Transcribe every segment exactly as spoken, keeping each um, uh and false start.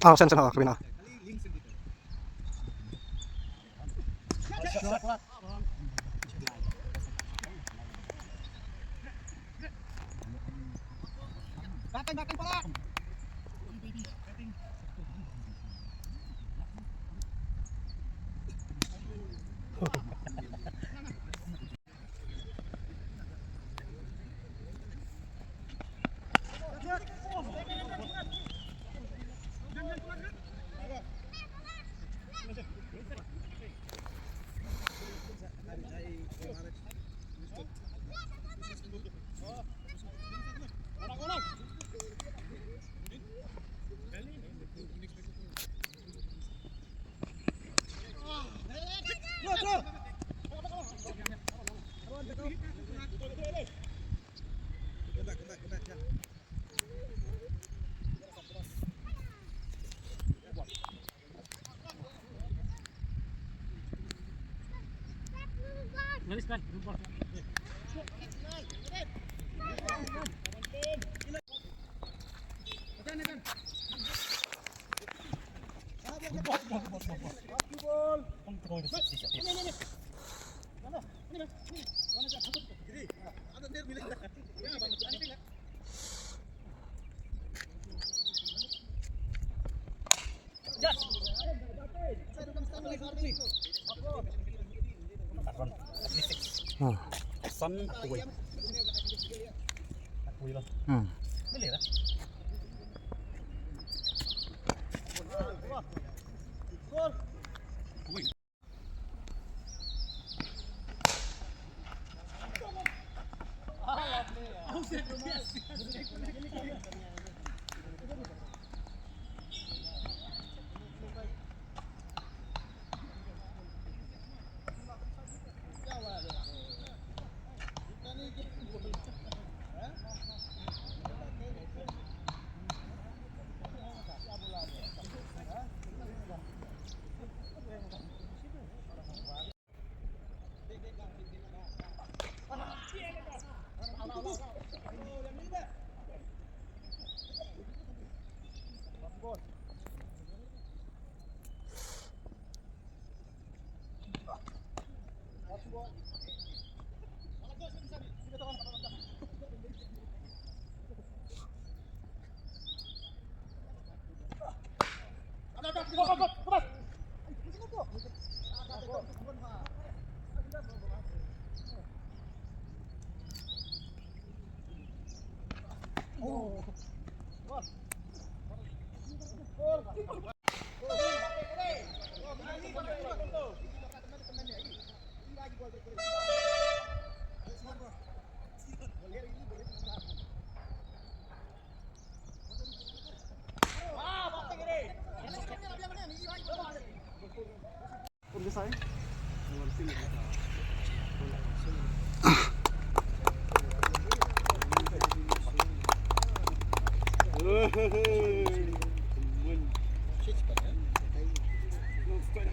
Ah, sen, sen, ah, kabina. Hmm. San aku wei. Aku wei lah. Hmm. Boleh lah.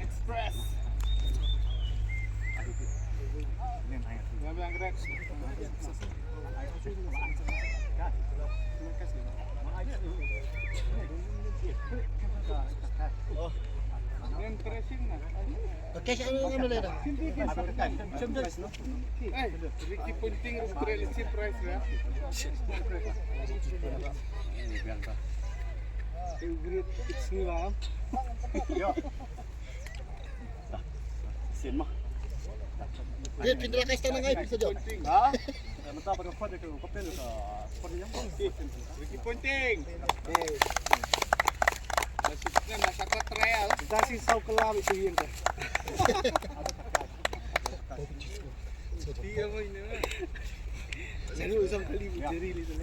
Express. Ricky Ponting ruh kren lehse prize ruh. Favorite it's me, ma'am. Sin ma. Dia pindah kat sana ngai bisa jawab. Ha? Mentah pada kau dia tu, kau pilih ke? Ricky Ponting. Masih kena masak trial. Dah sih sau kelam itu yang tu. Dia main ni. Jangan usah kali jari ni tu.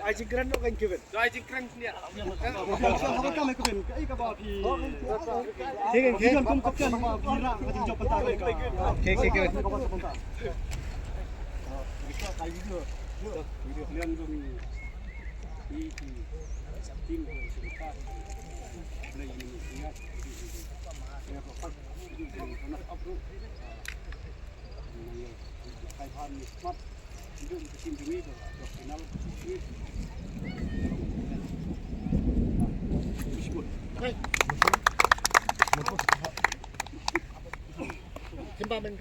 Ai jingkren noh kan Kevin. Ai jingkren ni. Kevin, kevin. Kevin, kevin. Kevin, kevin. Kevin, kevin. Kevin, kevin. Kevin, kevin. Simba men.